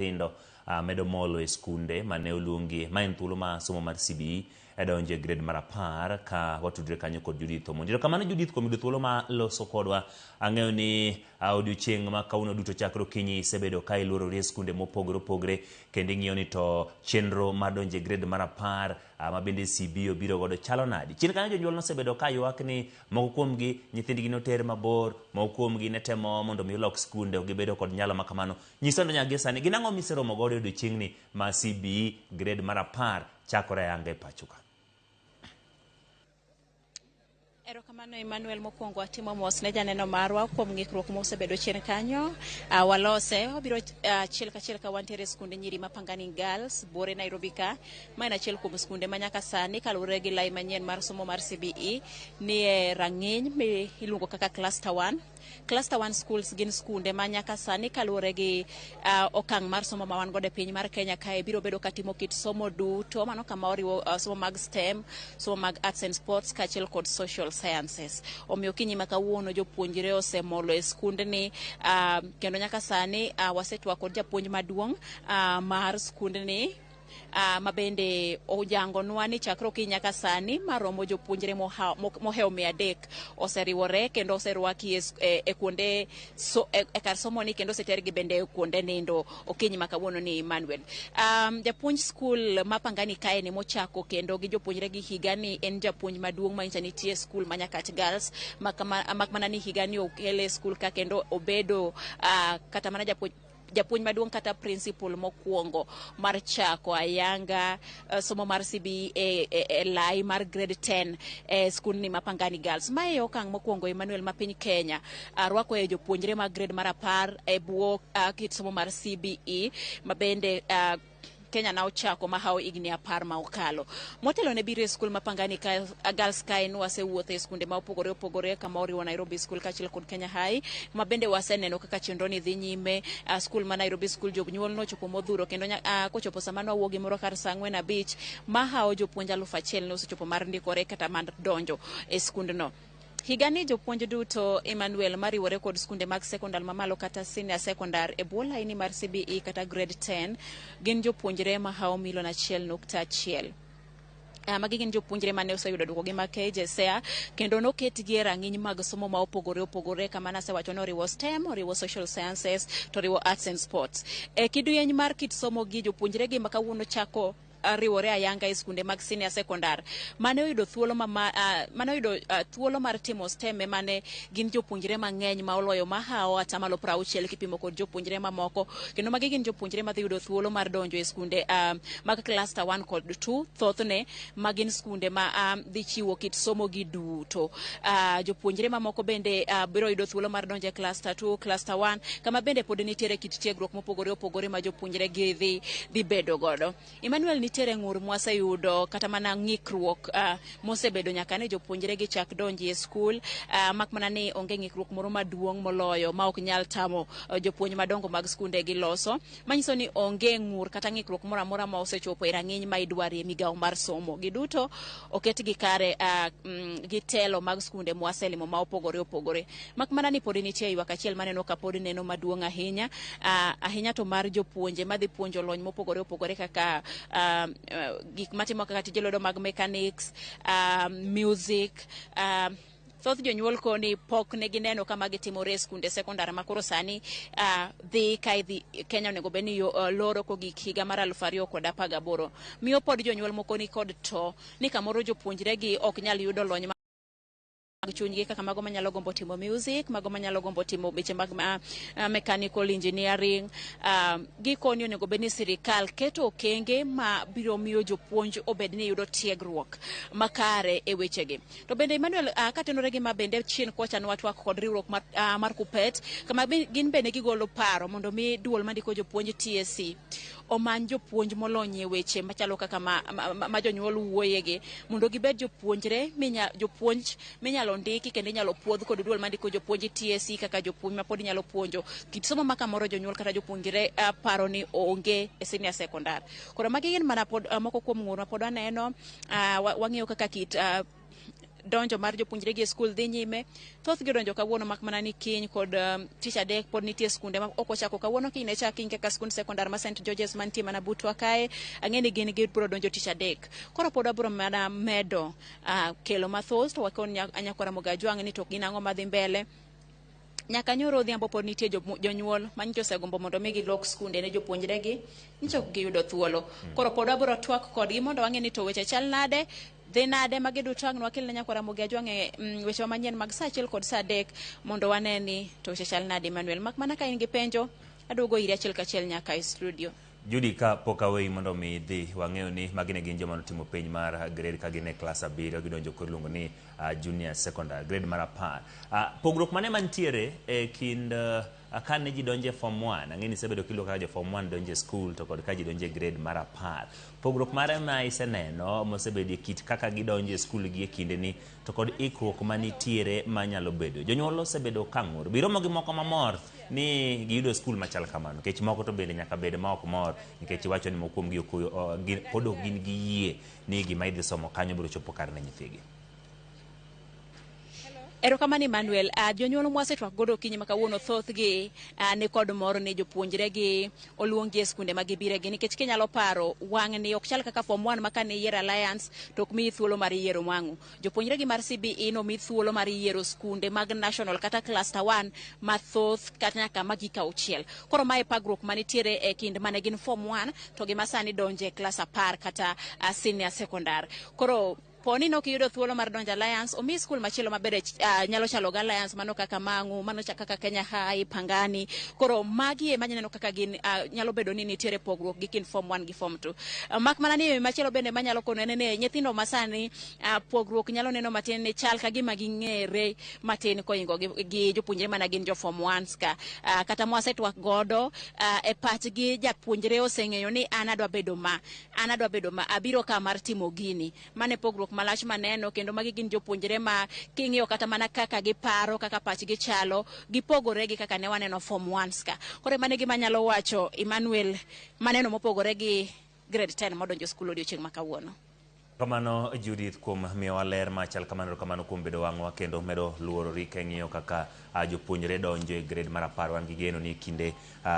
Nyithindo medo molo e skunde mane oluongi. Ma en thuolo ma somo mar CBE donjo e grade mar 10 ka watudre kanyo kod Judith Omondi. Erokamano Judith kuom yudo thuolo ma loso kodwa. Ang'eyo ni odiochieng' ma kawuono duto chakre okinyi isebedo ka iluorori e skunde mopogore opogore kendo ing'iyo ni to chenro mar donjo e grade mar 10 ma bende CBE obiro godo chalo nadi. Chien kanyo jonyuol nosebedo ka ywak ni moko kuomgi nyithindgi noter mabor, moko kuomgi ne temo mondo mi olok skunde ok gibedo kod nyalo ma kamano. Nyiswa ni nyaka sani gin ang'o miseromo godo e odiochieng'ni ma CBE grade mar 10 chakore ayanga e pacho ka? Erokamano Emmanuel, mokwongo atimo mos ne janeno marwa kuom ng'ikruok mosebedo chien kanyo. Walose, wabiro achiel kachiel ka wantiere e skunde nyiri ma Pangani Girls, Buore Nairobi ka. Ma en achiel kuom skunde ma nyaka sani kaluwore gi lai manyien mar somo mar CBE ni e rang'iny mi iluongo kaka Cluster 1. Cluster 1 schools gin skunde ma nyaka sani kaluwore gi okang' mar somo ma wan godo e piny mar Kenya kae biro bedo katimo kit somo duto, mano kama oriwo somo mag STEM, somo mag arts and sports kaachiel kod social sciences. Omiyo okinyi ma kawuono jopuonjre osemolo e skundni, kendo nyaka sani wasetwak kod japuonj maduong' mar skundni, ma bende ojangonwa ni chakre okinyi nyaka sani maromo jopuonjre mohewo 300 oseriwore kendo oserwaki e kuonde so, e kar somo ni kendo osetergi bende e kuonde nindo okinyi ma kawuono ni Emmanuel. Japuonj skul ma Pangani kae ni mochako kendo gi jopuonjre gi higani en japuonj maduong' ma nyicha nitie skul ma Nyakach Girls, mak mana ni higani okele e skul ka kendo obedo kata mana japuonj maduong' kata principal mokwongo mar chako ayanga somo mar CBE e lai mar grade 10 e skundni ma Pangani Girls. Mae e okang' mokwongo Emmanuel ma piny Kenya rwako e jopuonjre mag grade mar 10 e bwo kit somo mar CBE ma bende Kenya na ochako mahawo higni 10 ma okalo. Motelo ne biro e skul ma Pangani Girls kae ne wasewuotho e skunde ma opogore opogore kama oriwo Nairobi School kaachiel kod Kenya High, ma bende waseneno kaka chenro ni dhi nyime. Skul ma Nairobi School jonyuol nochopo modhuro kendo kochopo sama nwawuok gimoro kar saa 4:05 mahawo jopuonj 1000 ne osechopo mar ndikore kata mar donjo e skundno. Higani jopuonj duto Emmanuel mariwore kod skunde mag sekondar mamalo kata senior secondar e bwo laini mar CBE kata grade 10 gin jopuonjre mahawo milion 1.1. Magi gin jopuonjre mane oseyudo duokogi mag KJSEA kendo noketgi e rang'iny mag somo ma opogore opogore kama nasewacho ni oriwo STEM, oriwo social sciences to oriwo arts and sports. E kidieny mar kit somo gi jopuonjre gi ma kawuono chako riwore ayanga e skunde mag senior secondar mane oyudo thuolo mane oyudo thuolo mar timo STEM mane gin jopuonjre mang'eny ma oloyo mahawo atamalo 60 kipimo kod jopuonjre mamoko, kendo magi gin jopuonjre madhi yudo thuolo mar donjo e skunde mag cluster 1 kod 2 thothne ma gin skunde ma dhi chiwo kit somo gi duto. Jopuonjre mamoko bende biro yudo thuolo mar donjo e cluster 2, cluster 1 kama bende pod nitiere kit tiegruok mopogore opogore ma jopuonjre gi dhi bedo godo. Emmanuel, nitiere ng'ur mwaseyudo kata mana ng'ikruok mosebedo nyaka ne jopuonjre gi chak donji e skul, mak mana ni onge ng'ikruok moro maduong' moloyo ma ok nyal tamo jopuonj madongo mag skunde gi loso, manyiso ni onge ng'ur kata ng'ikruok moro amora ma osechopo e rang'iny ma idwarie migawo mar somo. Giduto oketgi kare gi telo mag skunde mwaselimo ma opogore opogore. Mak mana ni pod nitie ywak achiel maneno ka pod neno maduong' ahinya, ahinya to mar jopuonje madhi puonjo lony mopogore opogore kaka gik matimo kaka tije lwedo mag mechanics, music. Thoth jonyuol koni pok ne gineno kama gitimore e skunde sekondar ma koro sani dhi ka idhi Kenya onego bed ni loro kogik higa mar 2018. Miyo pod jonyuol moko ni kod to ni kamoro jopuonjre gi ok nyal yudo lony mag chunygi kaka mago manyalo gombo timo music, mago manyalo gombo timo weche mag mechanical engineering. Gikoni onego bed ni sirikal keto okenge ma biro miyo jopuonj obed ni yudo tiegruok makare e wechegi. To bende Emmanuel, katenore gi ma bende chien kocha nwatwak kod riwruok mar KUPPET kama gin bende gigolo paro mondo mi duol mandiko jopuonj TSC omany jopuonj molony e weche machalo kaka ma jonyuol wuoyegi mondo gibed jopuonjre jopuonj minyalo ndiki kendo inyalo puodh kod duol mandiko jopuonj TSC kaka jopuonj ma pod nyalo puonjo kit somo ma kamoro jonyuol kata jopuonjre paro ni onge e senior secondar. Koro magi gin mana pod moko kuom ng'ur ma pod waneno. Wang'iyo kaka kit Donjo mar jopuonjre gi e skul dhi nyime. Thothgi odonjo kawuono, mak mana ni kiny kod tich adek pod nitie skunde ma ok ochako kawuono, kiny ne chak kiny, kaka skund sekondar ma St Georges mantie mana butwa kae. Ang'e ni gin gibiro donjo tich adek. Koro pod wabiro mana medo kelo mathoth to wakon anyakwara Mogajwang' ni to gin ang'o madhi mbele. Nyaka nyoro odhiambo pod nitie jonyuol manyicho osegombo mondo mi gilok skunde ne jopuonjregi, nyicho ok giyudo thuolo. Koro pod wabiro twak kodgi mondo wang'e ni to weche chal nade, dhi nade. Magi duto ang' nwakel ne nyakwara Ramogi Ajwang' e wechewa manyien mag saa 1 kod saa 3 mondo wane ni to weche chal nade, Emmanuel. Mak mana ka in gi penjo, aduogo iri achiel kachiel nyaka e studio. Judy, ka pok aweyi mondo mi idhi, wang'eyo ni magi ne gin joma notimo penj mar grade ka gin e klas 7, gidonjo koro iluongo ni junior secondary, grade mar 10. Pogruok mane mantiere e kind kane ji donjo e form 1? Ang'e ni isebedo kiluwo kaka jo form 1 donjo e school to kod ka ji donjo e grade mar 10. Pogruok mare ma iseneno mosebedo e kit kaka gidonjo e school gi e kindeni to kod ikruok manitiere manyalo bedo. Jonyuol osebedo ka ng'ur. Biromo gi moko mamor ni giyudo skul machal kamano, nikech moko to bende nyaka bed ma ok mor nikech iwacho ni moko kuomgi pod ok gin gi yie ni gima idhi somo kanyo biro chopo kare ne nyithigi. Erokamano, Emmanuel. Jonyuol mwasetwak godo okinyi ma kawuono, thothgi ni kod mor ni jopuonjre gi oluongi e skunde ma gibiregi, nikech kinyalo paro wang'ni ok chal kaka form 1 ma kane iyiero Alliance to ok miyi thuolo mar yiero wang'u. Jopuonjre gi mar CBE nomi thuolo mar yiero skunde mag national kata cluster 1 mathoth kata nyaka magik 6. Koro mae pogruok manitiere e kind mane gin form 1 to gi masani donje e klas 10 kata senior secondary. Koro poni nok iyudo thuolo mar donjo Alliance, omiyi skul machielo maber nyalo chalo gi Alliance, mano kaka Mang'u, mano kaka Kenya High, Pangani. Koro magi ema neno kaka gin nyalo bedo ni nitiere pogruok gi kind form 1 gi form 2. Mak mana ni machielo bende manyalo kono en ni nyithindo masani pogruok nyalo neno matin ni chal ka gima ging'ere matin koingo gi jopuonjre mana gin jo form 1 ka. Kata mwasetwak godo e pachgi japuonjre oseng'eyo ni an adwa bedo ma, an adwa bedo ma, abiro ka mar timo gini. Mane pogruok malach maneno, kendo magi gin jopuonjre ma king'iyo kata mana kaka giparo, kaka pachgi chalo, gipogore gi kaka ne waneno form 1 ka. Koro mano e gima anyalo wacho, Emmanuel, maneno mopogore gi grade 10 modonjo skul odiochieng' ma kawuono. Kamano Judith kuom miyowa ler machal kamano. Kamano kuom bedo wang'wa kendo medo luorori ka ing'iyo kaka jopuonjre donjo e grade mar 10. Wan gi geno ni kinde